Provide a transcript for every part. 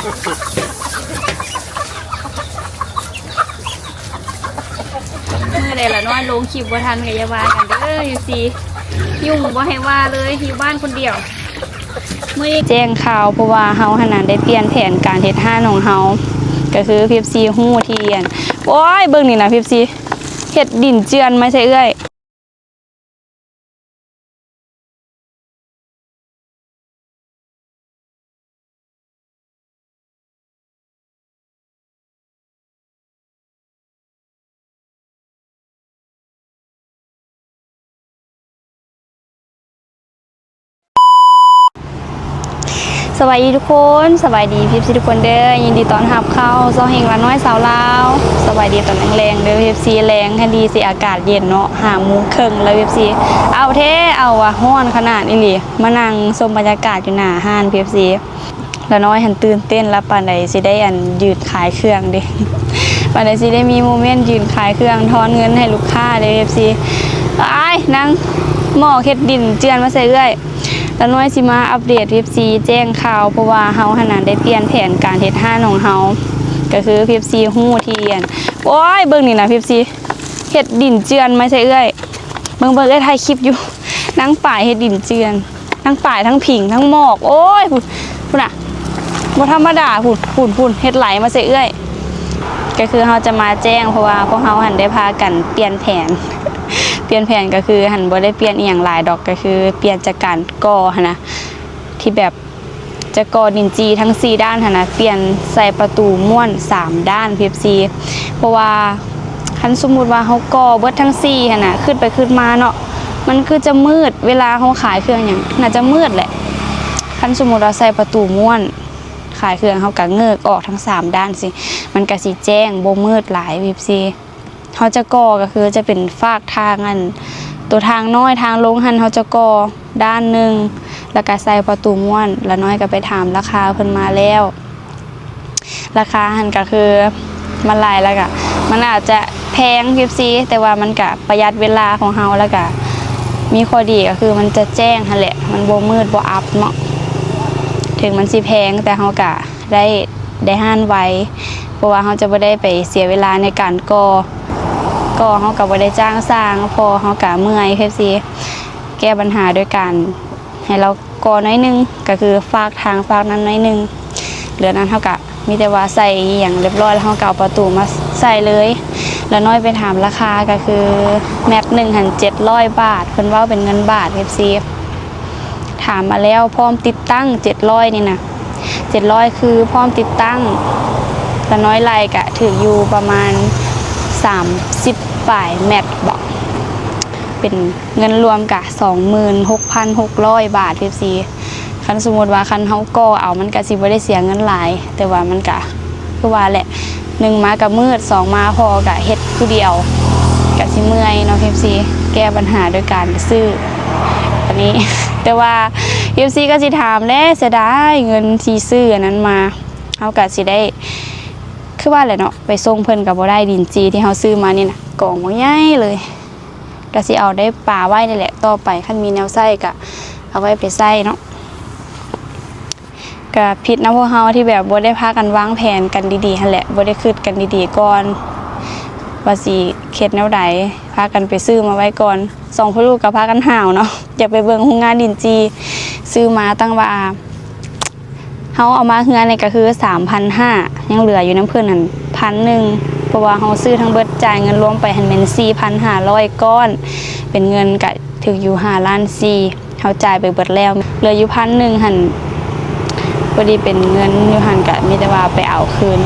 ມື້ໃດລະນ້ອຍລົງຄລິບບໍ່ທັນກໍຢ່າວ່າກັນເດີ ເອັຟຊີ ຍຸງບໍ່ໃຫ້ວ່າເລີຍ ຢູ່ບ້ານຄົນດຽວ. ມື້ນີ້ແຈ້ງຂ່າວ ເພາະວ່າເຮົາຫັ້ນນະໄດ້ປ່ຽນແຜນການເຮັດຮ້ານຂອງເຮົາ ກໍຄືເອັຟຊີຮູ້ທີ່ອັນ ໂອ້ຍ ເບິ່ງນີ້ນະ ເອັຟຊີ ເຮັດດິນເຈື່ອນມາໃສ່ເອື້ອຍ. ສະບາຍດີທຸກຄົນ ສະບາຍດີເອັຟຊີທຸກຄົນເດີ ຍິນດີຕ້ອນຮັບເຂົ້າຊ່ອງເຮງລານ້ອຍຊາວລາວ. ສະບາຍດີຕອນແລງໆເດີເອັຟຊີ ແລງໃຫ້ດີຊິອາກາດເຢັນເນາະ ຫ້າໂມງເຄິ່ງແລ້ວເອັຟຊີ. ເອົາແທ້ເອົາວ່າ ຮ້ອນຂະໜາດອີ່ຫຼີ ມານັ່ງຊົມບັນຍາກາດຢູ່ໜ້າຮ້ານເອັຟຊີ. ລານ້ອຍຫັ້ນຕື່ນເຕັ້ນລະປານໃດຊິໄດ້ອັນຢືນຂາຍເຄື່ອງເດ້ ປານໃດຊິໄດ້ມີໂມເມັນຢືນຂາຍເຄື່ອງ ທອນເງິນໃຫ້ລູກຄ້າເດ້ ເອັຟຊີ. ອ້າຍ ນາງໝໍເຮັດດິນເຈື່ອນມາໃສ່ເອື້ອຍ. ລານ້ອຍຊິມາອັບເດດ ເອັຟຊີ ແຈ້ງຂ່າວ ເພາະວ່າເຮົາຫັ້ນນະໄດ້ປ່ຽນແຜນການເຮັດຮ້ານຂອງເຮົາ ກໍຄື ເອັຟຊີ ຮູ້ທີ່ອັນ ໂອ້ຍ ເບິ່ງນີ້ນະ ເອັຟຊີ ເຮັດດິນເຈື່ອນມາໃສ່ເອື້ອຍ. ເບິ່ງ ເບິ່ງ ເອື້ອຍຖ່າຍຄລິບຢູ່ ນາງປາຍເຮັດດິນເຈື່ອນ ທັງປາຍ ທັງຜິງ ທັງໝອກ ໂອ້ຍ ພຸ້ນ ພຸ້ນນະ ບໍ່ທຳມະດາ ພຸ້ນ ພຸ້ນ ພຸ້ນ ເຮັດໄຫຼມາໃສ່ເອື້ອຍ. ກໍຄືເຮົາຈະມາແຈ້ງ ເພາະວ່າພວກເຮົາຫັ້ນໄດ້ພາກັນປ່ຽນແຜນ ປ່ຽນແຜນກໍຄືຫັ້ນບໍ່ໄດ້ປ່ຽນອີ່ຫຍັງຫຼາຍດອກ ກໍຄືປ່ຽນຈາກການກໍ່ຫັ້ນນະ ທີ່ແບບ ຈະກໍ່ດິນຈີທັງສີ່ດ້ານຫັ້ນນະ ປ່ຽນໃສ່ປະຕູມ້ວນສາມດ້ານ ເອັຟຊີ ເພາະວ່າຄັນສົມມຸດວ່າເຮົາກໍ່ເບິດທັງສີ່ຫັ້ນນະ ຄຶດໄປຄຶດມາເນາະ ມັນຄືຈະມືດ ເວລາເຮົາຂາຍເຄື່ອງຫຍັງ ໜ້າຈະມືດແຫຼະ. ຄັນສົມມຸດວ່າໃສ່ປະຕູມ້ວນ ຂາຍເຄື່ອງເຮົາກະເງີກອອກທັງສາມດ້ານຊີ້ ມັນກະຊິແຈ້ງ ບໍ່ມືດຫຼາຍ ເອັຟຊີ. ເຮົາຈະກໍ່ກໍຄືຈະເປັນຟາກທາງອັນ ໂຕທາງນ້ອຍທາງລົງຫັ້ນ ເຮົາຈະກໍ່ດ້ານໜຶ່ງ ແລ້ວກະໃສ່ປະຕູມ້ວນ. ລານ້ອຍກໍໄປຖາມລາຄາເພິ່ນມາແລ້ວ ລາຄາຫັ້ນກໍຄືມັນຫຼາຍ ແລ້ວກະມັນອາດຈະແພງ ເອັຟຊີ ແຕ່ວ່າມັນກະປະຢັດເວລາຂອງເຮົາ ແລ້ວກະມີຂໍ້ດີກໍຄືມັນຈະແຈ້ງຫັ້ນແຫຼະ ມັນບໍ່ມືດບໍ່ອັບເນາະ. ເຖິງມັນຊິແພງ ແຕ່ເຮົາກະ ໄດ້ ໄດ້ຮ້ານໄວ ເພາະວ່າເຮົາຈະບໍ່ໄດ້ໄປເສຍເວລາໃນການກໍ່ ກໍ່ເຮົາກໍບໍ່ໄດ້ຈ້າງຊ່າງ ພໍເຮົາກໍເມື່ອຍ ເອັຟຊີ. ແກ້ບັນຫາໂດຍການໃຫ້ລາວກໍ່ໜ້ອຍໜຶ່ງ ກໍຄືຟາກທາງຟາກນັ້ນໜ້ອຍໜຶ່ງ ເຫຼືອນັ້ນເຮົາກໍມີແຕ່ວ່າໃສ່ອີ່ຫຍັງລຽບຮ້ອຍ ແລ້ວເຮົາກໍເອົາປະຕູມາໃສ່ເລີຍ. ລານ້ອຍໄປຖາມລາຄາ ກໍຄືແມັດໜຶ່ງຫັ້ນ ເຈັດຮ້ອຍບາດ ເພິ່ນເວົ້າເປັນເງິນບາດ ເອັຟຊີ. ຖາມມາແລ້ວ ພ້ອມຕິດຕັ້ງ ເຈັດຮ້ອຍນີ້ນະ ເຈັດຮ້ອຍຄືພ້ອມຕິດຕັ້ງ ລານ້ອຍໄລ່ກະຖືກຢູ່ປະມານສາມສິບປາຍແມັດເບາະ ເປັນເງິນລວມກະສອງໝື່ນຫົກພັນຫົກຮ້ອຍບາດ ເອັຟຊີ. ຄັນສົມມຸດວ່າຄັນເຮົາກໍ່ເອົາ ມັນກະຊິບໍ່ໄດ້ເສຍເງິນຫຼາຍ ແຕ່ວ່າມັນກະ ຄືວ່າແຫຼະ ໜຶ່ງມາກະມືດ ສອງມາພໍກະເຮັດຜູ້ດຽວ ກະຊິເມື່ອຍເນາະ ເອັຟຊີ. ແກ້ບັນຫາໂດຍການຊື້ອັນນີ້ ແຕ່ວ່າ ເອັຟຊີ ກໍຊິຖາມແຫຼະ ເສຍດາຍເງິນທີ່ຊື້ອັນນັ້ນມາ. ເຮົາກະຊິໄດ້ ຄືວ່າແຫຼະເນາະ ໄປສົ່ງເພິ່ນກະບໍ່ໄດ້ ດິນຈີ່ທີ່ເຮົາຊື້ມານີ້ນະ ກອງບັກໃຫຍ່ເລີຍ. ກະຊິເອົາໄດ້ປາໄວ້ນີ້ແຫຼະ ຕໍ່ໄປຄັນມີແນວໃຊ້ກະເອົາໄວ້ໄປໃຊ້ເນາະ. ກະຜິດນຳພວກເຮົາທີ່ແບບບໍ່ໄດ້ພາກັນວາງແຜນກັນດີໆຫັ້ນແຫຼະ ບໍ່ໄດ້ຄິດກັນດີໆກ່ອນ ວ່າຊິເຮັດແນວໃດ ພາກັນໄປຊື້ມາໄວ້ກ່ອນ. ສອງພໍ່ລູກກໍພາກັນຫ້າວເນາະ ຢາກໄປເບິ່ງໂຮງງານດິນຈີ່ ຊື້ມາຕັ້ງວ່າ ເຮົາເອົາມາເຮືອນນີ້ກໍຄືສາມພັນຫ້າ ຍັງເຫຼືອຢູ່ນຳເພິ່ນຫັ້ນພັນໜຶ່ງ ເພາະວ່າເຮົາຊື້ທັງເບິດ ຈ່າຍເງິນລວມໄປຫັ້ນແມ່ນສີ່ພັນຫ້າຮ້ອຍກ້ອນ ເປັນເງິນກະຖືກຢູ່ຫ້າລ້ານສີ່ ເຮົາຈ່າຍໄປເບິດແລ້ວ ເຫຼືອຢູ່ພັນໜຶ່ງຫັ້ນ ພໍດີເປັນເງິນຢູ່ຫັ້ນ ກະມີແຕ່ວ່າໄປເອົາຄືນ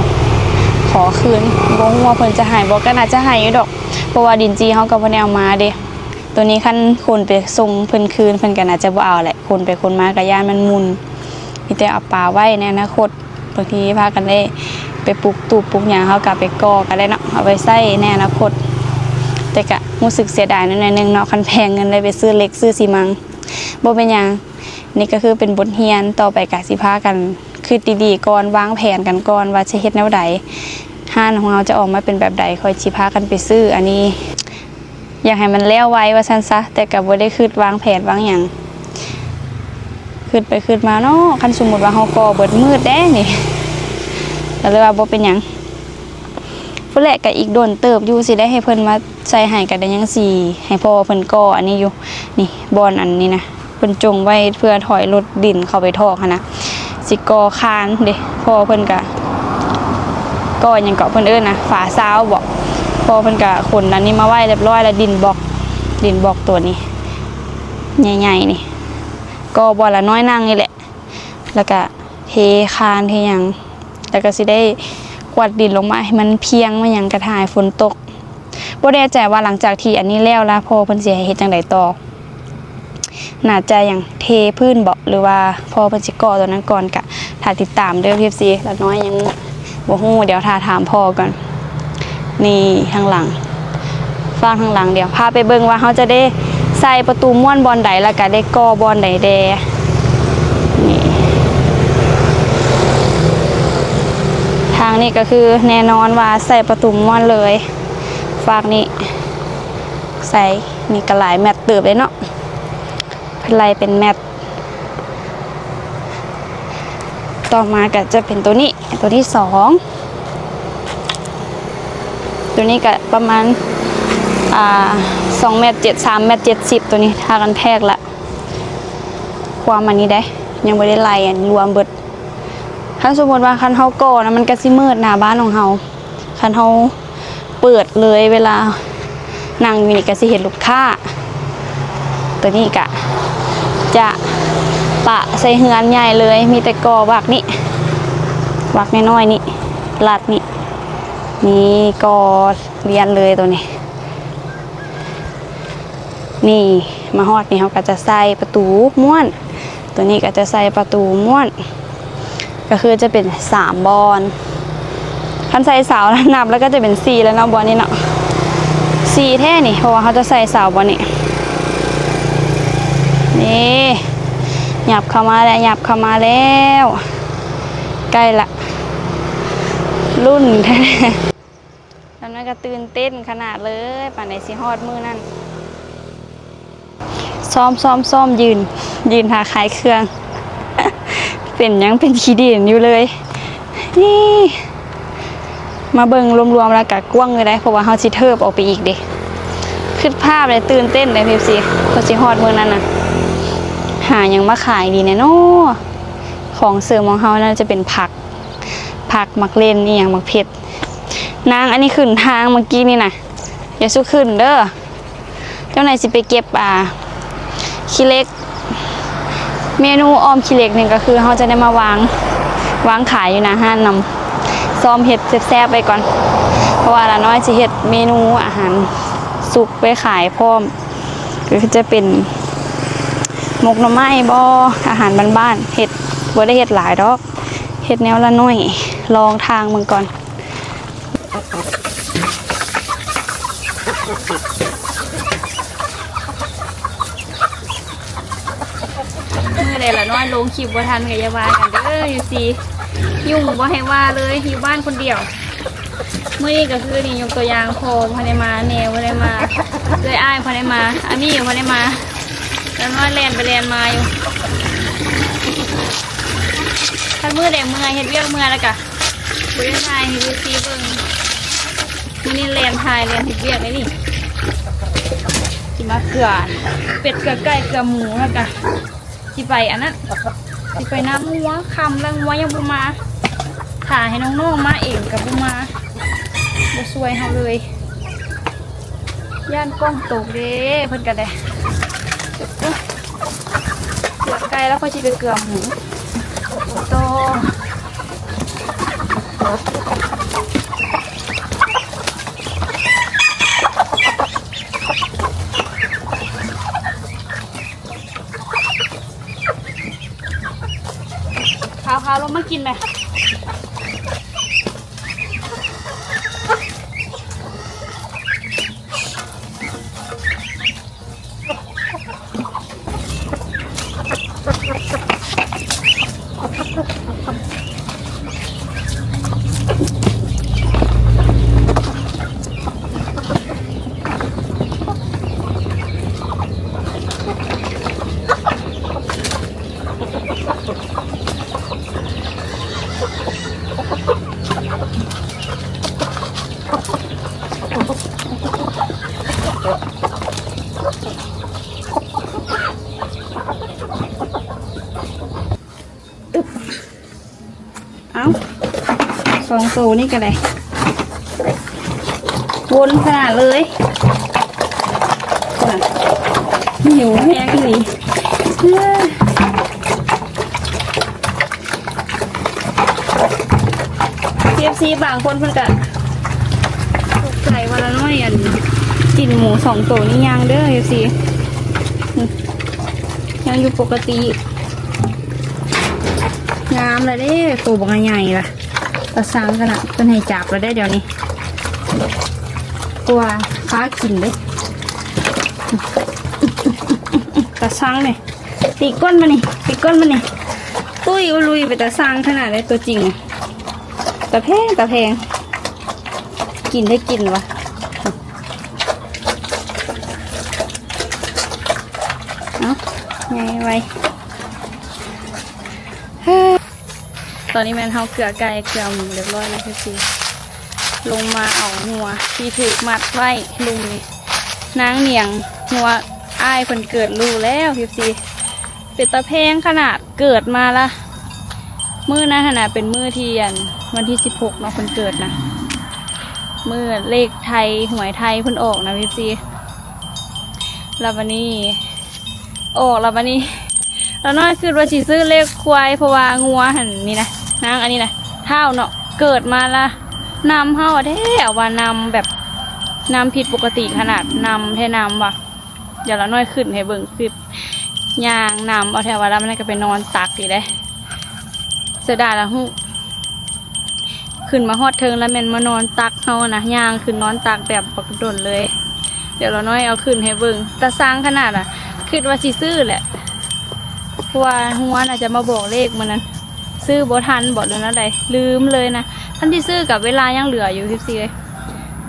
ຂໍຄືນ ບໍ່ຮູ້ວ່າເພິ່ນຈະໃຫ້ບໍ່ ກໍໜ້າຈະໃຫ້ຢູ່ດອກ ເພາະວ່າດິນຈີ່ເຮົາກໍບໍ່ໄດ້ເອົາມາເດ້. ໂຕນີ້ຄັນຂົນໄປສົ່ງເພິ່ນຄືນ ເພິ່ນກໍໜ້າຈະບໍ່ເອົາແຫຼະ ຂົນໄປຂົນມາກໍຢ້ານມັນໝຸ່ນ ມີແຕ່ເອົາປາໄວ້ໃນອະນາຄົດ ບາງທີພາກັນໄດ້ໄປປຸກຕູບປຸກຫຍັງ ເຮົາກໍເອົາໄປກໍ່ກໍໄດ້ເນາະ ເອົາໄປໃຊ້ໃນອະນາຄົດ. ແຕ່ກໍຮູ້ສຶກເສຍດາຍໜ້ອຍໜຶ່ງເນາະ ຄັນແພງເງິນໄດ້ໄປຊື້ເຫຼັກຊື້ຊີມັງ ບໍ່ເປັນຫຍັງ. ນີ້ກໍຄືເປັນບົດຮຽນ ຕໍ່ໄປກໍຊິພາກັນຄິດດີໆກ່ອນ ວາງແຜນກັນກ່ອນວ່າຈະເຮັດແນວໃດ ຮ້ານຂອງເຮົາຈະອອກມາເປັນແບບໃດ ຄ່ອຍຊິພາກັນໄປຊື້. ອັນນີ້ ຢາກໃຫ້ມັນແລ້ວໄວວ່າຊັ້ນຊະ ແຕ່ກໍບໍ່ໄດ້ຄິດວາງແຜນວາງຫຍັງ ຄິດໄປຄິດມາເນາະ ຄັນສົມມຸດວ່າເຮົາກໍ່ເບິດມືດເດ້ນີ້ ກໍເລີຍວ່າບໍ່ເປັນຫຍັງ. ພຸ້ນແຫຼະ ກໍອີກດົນເຕີບຢູ່ ຊິໄດ້ໃຫ້ເພິ່ນມາໃສ່ໃຫ້ ກໍໄດ້ຍັງຊິໃຫ້ພໍ່ເພິ່ນກໍ່ອັນນີ້ຢູ່. ນີ້ ບ່ອນອັນນີ້ນະ ເພິ່ນຈົ່ງໄວ້ເພື່ອຖອຍລົດດິນເຂົ້າໄປຖອກຫັ້ນນະ ຊິກໍ່ຄານເດ້. ພໍ່ເພິ່ນກະກໍ່ຫຍັງເກາະ ເພິ່ນເອີ້ນນະ ຝາຊາວເບາະ. ພໍ່ເພິ່ນກະຂົນອັນນີ້ມາໄວ້ລຽບຮ້ອຍແລ້ວ ດິນບລັອກ ດິນບລັອກຕົວນີ້ໃຫຍ່ໆນີ້ ກໍ່ບ່ອນລະໜ້ອຍໜຶ່ງນີ້ແຫຼະ ແລ້ວກະເທຄານເທຫຍັງ ແລ້ວກະຊິໄດ້ກວາດດິນລົງມາໃຫ້ມັນພຽງ ມາຫຍັງກະຖ້າໃຫ້ຝົນຕົກ. ບໍ່ແນ່ໃຈວ່າຫຼັງຈາກທີ່ອັນນີ້ແລ້ວລະ ພໍ່ເພິ່ນຊິໃຫ້ເຮັດຈັ່ງໃດຕໍ່. ໜ້າຈະຫຍັງເທພື້ນເບາະ ຫຼືວ່າພໍ່ເພິ່ນຊິກໍ່ຕົວນັ້ນກ່ອນ ກະຖ້າຕິດຕາມເດີ ເອັຟຊີ. ລະນ້ອຍຍັງບໍ່ຮູ້ ດຽວຖ້າຖາມພໍ່ກ່ອນ. ນີ້ທາງຫຼັງ ຟາກທາງຫຼັງ ດຽວພາໄປເບິ່ງວ່າເຮົາຈະໄດ້ໃສ່ປະຕູມ້ວນບ່ອນໃດ ແລ້ວກະໄດ້ກໍ່ບ່ອນໃດແດ່. ນີ້ ທາງນີ້ກະຄືແນ່ນອນວ່າໃສ່ປະຕູມ້ວນເລີຍ. ຟາກນີ້ໃສ່ ນີ້ກະຫຼາຍແມັດເຕີບເດ້ເນາະ ເພິ່ນໄລ່ເປັນແມັດ. ຕໍ່ມາກະຈະເປັນໂຕນີ້ ໂຕທີສອງ ໂຕນີ້ກະປະມານ ອ່າ ສອງແມັດເຈັດ ສາມແມັດເຈັດສິບ ໂຕນີ້ ຖ້າກັນແທກລະ ຄວາມອັນນີ້ໄດ໋ ຍັງບໍ່ໄດ້ໄລ່ອັນລວມເບິດ. ຄັນສົມມຸດວ່າຄັນເຮົາກໍ່ນະ ມັນກະຊິມືດໜ້າບ້ານຂອງເຮົາ ຄັນເຮົາເປີດເລີຍ ເວລານັ່ງຢູ່ນີ້ກະຊິເຫັນລູກຄ້າ. ໂຕນີ້ກະຈະປະໃສ່ເຮືອນໃຫຍ່ເລີຍ ມີແຕ່ກໍ່ວັກນີ້ ວັກນ້ອຍໆນີ້ ລັດນີ້ ນີ້ກໍ່ລຽນເລີຍໂຕນີ້. ນີ້ ມາຮອດນີ້ເຮົາກະຈະໃສ່ປະຕູມ້ວນ ໂຕນີ້ກະຈະໃສ່ປະຕູມ້ວນ ກະຄືຈະເປັນສາມບ່ອນ. ຄັນໃສ່ເສົາ ນັບແລ້ວກະຈະເປັນສີ່ແລ້ວເນາະ ບ່ອນນີ້ເນາະ ສີ່ແທ້ນີ້ ເພາະວ່າເຮົາຈະໃສ່ເສົາບ່ອນນີ້. ນີ້ ຫຍັບເຂົ້າມາແລ້ວ ຫຍັບເຂົ້າມາແລ້ວ ໃກ້ລະ ລຸ້ນແທ້. ຕອນນັ້ນກະຕື່ນເຕັ້ນຂະໜາດເລີຍ ປານໃດຊິຮອດມື້ນັ້ນ. ຊ້ອມໆໆ ຢືນ ຢືນຖ້າຂາຍເຄື່ອງ ເປັນຫຍັງເປັນຂີ້ດິນຢູ່ເລີຍ. ນີ້ ມາເບິ່ງລວມໆແລ້ວກະກວ້າງຢູ່ໄດ໋ ເພາະວ່າເຮົາຊິເທີບອອກໄປອີກເດ້. ຄຶດພາບເລີຍ ຕື່ນເຕັ້ນເດ້ ເອັຟຊີ ເພາະຊິຮອດມື້ນັ້ນນະ. ຫາຫຍັງມາຂາຍດີແດ່ນໍ? ຂອງເສີມຂອງເຮົາໜ້າຈະເປັນຜັກ ຜັກ ໝາກເລັ່ນ ອີ່ຫຍັງ ໝາກເຜັດ. ນາງອັນນີ້ຂຶ້ນທາງເມື່ອກີ້ນີ້ນະ ຢ່າສູ່ຂຶ້ນເດີ ເຈົ້ານາຍຊິໄປເກັບ ອ່າ ຂີ້ເຫຼັກ. ເມນູອ້ອມຂີ້ເຫຼັກນີ້ກະຄືເຮົາຈະໄດ້ມາວາງ ວາງຂາຍຢູ່ໜ້າຮ້ານນຳ. ຊ້ອມເຮັດແຊບໆໄວ້ກ່ອນ ເພາະວ່າລານ້ອຍຊິເຮັດເມນູອາຫານສຸກໄວ້ຂາຍພ້ອມ ກະຄືຈະເປັນໝົກໜໍ່ໄມ້ບໍ ອາຫານບ້ານໆ ເຮັດ ບໍ່ໄດ້ເຮັດຫຼາຍດອກ ເຮັດແນວລະໜ້ອຍ ລອງທາງເບິ່ງກ່ອນ. ມື້ໃດລະນ້ອຍລົງຄລິບບໍ່ທັນກະຢ່າວ່າກັນເດີ ຢູ່ຊີ້ ຫຍຸ້ງບໍ່ໃຫ້ວ່າເລີຍ ຢູ່ບ້ານຄົນດຽວ. ມື້ນີ້ກະຄືນີ້ ຍົກຕົວຢ່າງ ພໍ່ບໍ່ໄດ້ມາ ແມ່ບໍ່ໄດ້ມາ ເອື້ອຍອ້າຍບໍ່ໄດ້ມາ ອາມີບໍ່ໄດ້ມາ ລະນ້ອຍແລ່ນໄປແລ່ນມາຢູ່. ຄັນມື້ໃດເມື່ອຍ ເຮັດວຽກເມື່ອຍແລ້ວກະ ບໍ່ໄດ້ຖ່າຍໃຫ້ເອັຟຊີເບິ່ງ. ມື້ນີ້ແລ່ນຖ່າຍແລ່ນເຮັດວຽກເດ້ນີ້ ຊິມາເກືອເປັດເກືອໄກ່ເກືອໝູ ແລ້ວກະຊິໄປອັນນັ້ນ ຊິໄປນາງົວ ຄ່ຳແລ້ວງົວຍັງບໍ່ມາ ຖ້າໃຫ້ນ້ອງໆມາເອງກະບໍ່ມາ ບໍ່ຊ່ວຍເຮົາເລີຍ. ຢ້ານກ້ອງຕົກເດ້ ເພິ່ນກະໄດ້ ເກືອໄກ່ແລ້ວຄ່ອຍຊິໄປເກືອໝູຕໍ່. ຂາວໆ ລົງມາກິນແມ. ເ ເອົ້າ ສອງໂຕນີ້ກໍໄດ້ ວົນຂະໜາດເລີຍ ຫິວແຮງອີ່ຫຼີ. ເອັຟຊີບາງຄົນເພິ່ນກະຕົກໃຈວ່າລານ້ອຍ ອັນ ກິນໝູສອງໂຕນີ້ຍັງເດີ ເອັຟຊີ ຍັງຢູ່ປົກກະຕິ ງາມແລ້ວເດ້ ໂຕບັກໃຫຍ່ລະ ຕາຊັງຂະໜາດ ເພິ່ນໃຫ້ຈັບແລ້ວເດ້ ດຽວນີ້ ກວ່າພາກິນເດ້ ຕາຊັງນີ້. ຕີກ້ນມານີ້ ຕີກົ້ນມານີ້ ຕຸ້ຍອຸລຸຍ ເປັນຕາຊັງຂະໜາດໃດ ຕົວຈິງ ຕາແພງ ຕາແພງ ກິນໄດ້ກິນວະ ເອົ້າ ໃຫຍ່ໄວ. ຕອນນີ້ແມ່ນເຮົາເກືອໄກ່ເກືອໝູຮຽບຮ້ອຍແລ້ວ ເອັຟຊີ ລົງມາເອົາງົວທີ່ຖືກມັດໄວ້ລຸ່ມນີ້ ນາງໜຽງ ງົວອ້າຍເພິ່ນເກີດລູກແລ້ວ ເອັຟຊີ ເປັນຕາແພງຂະໜາດ ເກີດມາລະ ມື້ນັ້ນຫັ້ນນະ ເປັນມື້ທີ່ ອັນ ວັນທີສິບຫົກເນາະ ເພິ່ນເກີດນະ ມື້ເລກໄທ ຫວຍໄທເພິ່ນອອກນະ ເອັຟຊີ ແລ້ວບາດນີ້ ອອກແລ້ວບາດນີ້ ລານ້ອຍຄິດວ່າຊິຊື້ເລກຄວາຍ ເພາະວ່າງົວຫັ້ນນີ້ນະ ນາງອັນນີ້ນະ ທ້າວເນາະ ເກີດມາລະນຳເຮົາແທ້ ວ່ານຳແບບ ນຳຜິດປົກກະຕິຂະໜາດ ນຳແທ້ນຳວ່າ ດຽວລານ້ອຍຂຶ້ນໃຫ້ເບິ່ງ ຄືຍ່າງນຳເອົາແທ້ວ່າ ລະມັນກໍໄປນອນຕັກອີກເດ້ ເສຍດາຍລະຮູ້ ຂຶ້ນມາຮອດເທິງລະແມ່ນມານອນຕັກເຮົານະ ຍ່າງຂຶ້ນນອນຕັກແບບບັກດົນເລີຍ. ດຽວລານ້ອຍເອົາຂຶ້ນໃຫ້ເບິ່ງ ຕາຊັງຂະໜາດ ຄິດວ່າຊິຊື້ແຫຼະ ເພາະວ່າງົວໜ້າຈະມາບອກເລກມື້ນັ້ນ ຊື້ບໍ່ທັນບໍ ຫຼືແນວໃດ ລືມເລີຍນະ ຄັນຊິຊື້ກໍເວລາຍັງເຫຼືອຢູ່ ເອັຟຊີ ເອີຍ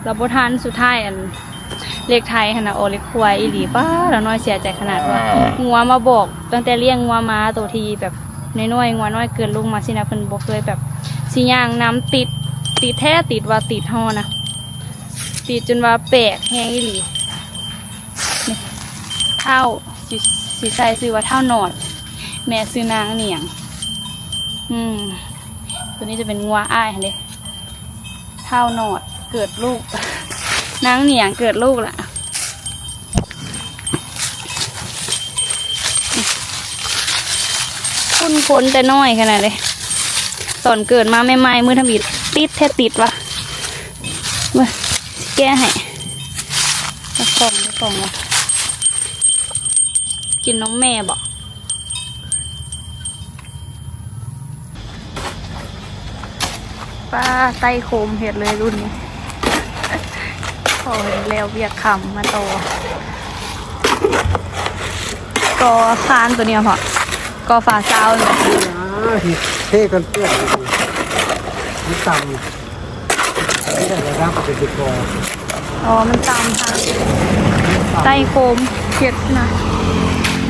ລະບໍ່ທັນ ສຸດທ້າຍ ອັນ ເລກໄທຫັ້ນນະ ອອກເລກຄວາຍອີ່ຫຼີ ປ້າ ລານ້ອຍເສຍໃຈຂະໜາດວ່າ ງົວມາບອກ ຕັ້ງແຕ່ລ້ຽງງົວມາ ໂຕທີ່ແບບນ້ອຍໆ ງົວນ້ອຍເກີດລູກມາຊີ້ນະ ເພິ່ນບໍ່ເຄີຍແບບຊິຍ່າງນຳ ຕິດ ຕິດແທ້ ຕິດວ່າຕິດເຮົານະ ຕິດຈົນວ່າແປກແຮງອີ່ຫຼີ. ນີ້ ທ້າວ ຊິ ຊິໃສ່ຊື່ວ່າທ້າວໜອດ ແມ່ຊື່ນາງໜຽງ ອືມ ໂຕນີ້ຈະເປັນງົວອ້າຍຫັ້ນເດ້. ທ້າວໜອດເກີດລູກ ນາງໜຽງເກີດລູກລະ ຄຸ້ນຄົນແຕ່ນ້ອຍຂະໜາດເດ້ ຕອນເກີດມາໃໝ່ໆ ມື້ທຳອິດ ຕິດແທ້ຕິດວ່າ ເບິ່ງ ແກະໃຫ້ ເອົາຂອງ ເອົາຂອງ ກິນນມແມ່ບໍ? ປ້າ ໃຕ້ໂຄມເຮັດເລີຍລຸ້ນນີ້ ພໍເຫັນແລ້ວວຽກຄ່ຳມາຕໍ່ ກໍ່ຄານໂຕນີ້ເພາະ ກໍ່ຝາຊາວນີ້ ອ່າ ເທກັນເປື້ອນ ມັນຕ່ຳ. ອໍ ມັນຕາມທາງໃຕ້ໂຄມເຮັດນະ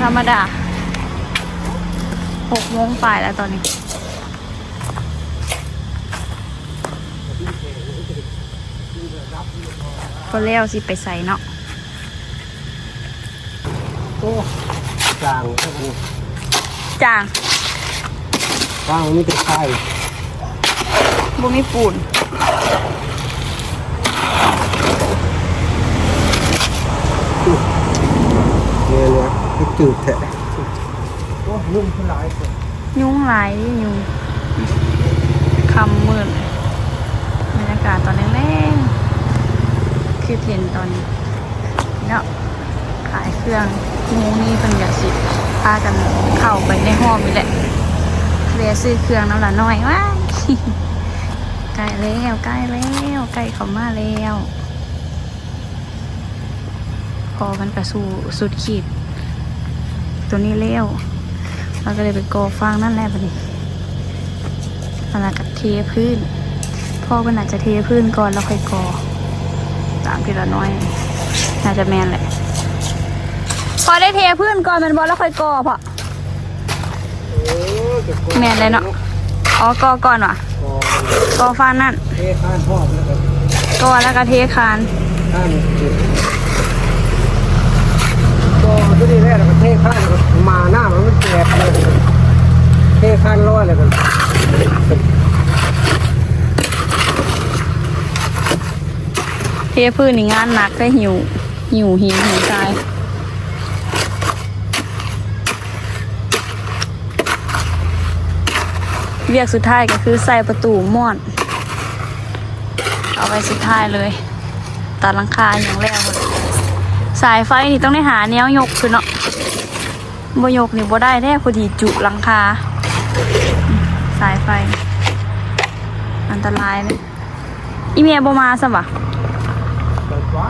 ທຳມະດາ. ຫົກໂມງປາຍແລ້ວຕອນນີ້ ພໍແລ້ວຊິໄປໃສເນາະ? ໂອ້ ຈາງເດ້ ຈາງ ຈາງ ມີແຕ່ໄຟ ບໍ່ມີປູນ ແມ່ນແຫຼະ ຄືຈືດແທ້ ໂອ້ ຍຸງຄືຫຼາຍ ຍຸງຫຼາຍເດ້ ຍຸງ ຄ່ຳມືດ ບັນຍາກາດຕອນແລງໆ ຄືເຫັນຕອນນີ້ເນາະ ຂາຍເຄື່ອງ ໂມງນີ້ເພິ່ນກໍຊິພາກັນເຂົ້າໄປໃນຮ່ອມນີ້ແຫຼະ ແວ່ຊື້ເຄື່ອງນຳຫຼານ້ອຍ ວ້າຍ ໃກ້ແລ້ວ ໃກ້ແລ້ວ ໃກ້ເຂົ້າມາແລ້ວ. ພໍມັນກະສູ່ສຸດຂີດ ໂຕນີ້ແລ້ວ ເຮົາກະໄດ້ໄປກໍ່ຟາງນັ້ນແຫຼະບາດນີ້ ແລ້ວກະເທພື້ນ ພໍ່ເພິ່ນອາດຈະເທພື້ນກ່ອນແລ້ວຄ່ອຍກໍ່ ຕາມທີ່ລານ້ອຍ ໜ້າຈະແມ່ນແຫຼະ ພໍ່ໄດ້ເທພື້ນກ່ອນແມ່ນບໍ່ ແລ້ວຄ່ອຍກໍ່ພໍ່? ເອີ ກໍກໍ່ ແມ່ນແຫຼະເນາະ ອໍ ກໍ່ກ່ອນຫວາ? ກໍ່ ກໍ່ຟາງນັ້ນ ເທຄານພ້ອມແລ້ວກໍ ກໍ່ແລ້ວກໍເທຄານ ຄານ ກໍ່ຕົວນີ້ແລ້ວ ແລ້ວກໍເທຄານ ແລ້ວກໍມານ້ຳມັນແຕກ ເທຄານລອຍ ແລ້ວກໍ ເທພື້ນນີ້ງານໜັກເດ້ ຫິ້ວ ຫິ້ວຫີນຫິ້ວຊາຍ. ວຽກສຸດທ້າຍກໍຄືໃສ່ປະຕູມ້ວນ ເອົາໄວ້ສຸດທ້າຍເລີຍ. ຕັດຫຼັງຄາຫຍັງແລ້ວ ສາຍໄຟນີ້ຕ້ອງໄດ້ຫາແນວຍົກຂຶ້ນເນາະ. ບໍ່ຍົກນີ້ບໍ່ໄດ້ແທ້ ພໍດີຈຸຫຼັງຄາ. ສາຍໄຟອັນຕະລາຍເດ້. ອີແມ່ບໍ່ມາຊ້ຳຫວາ? ໄປກວ່າ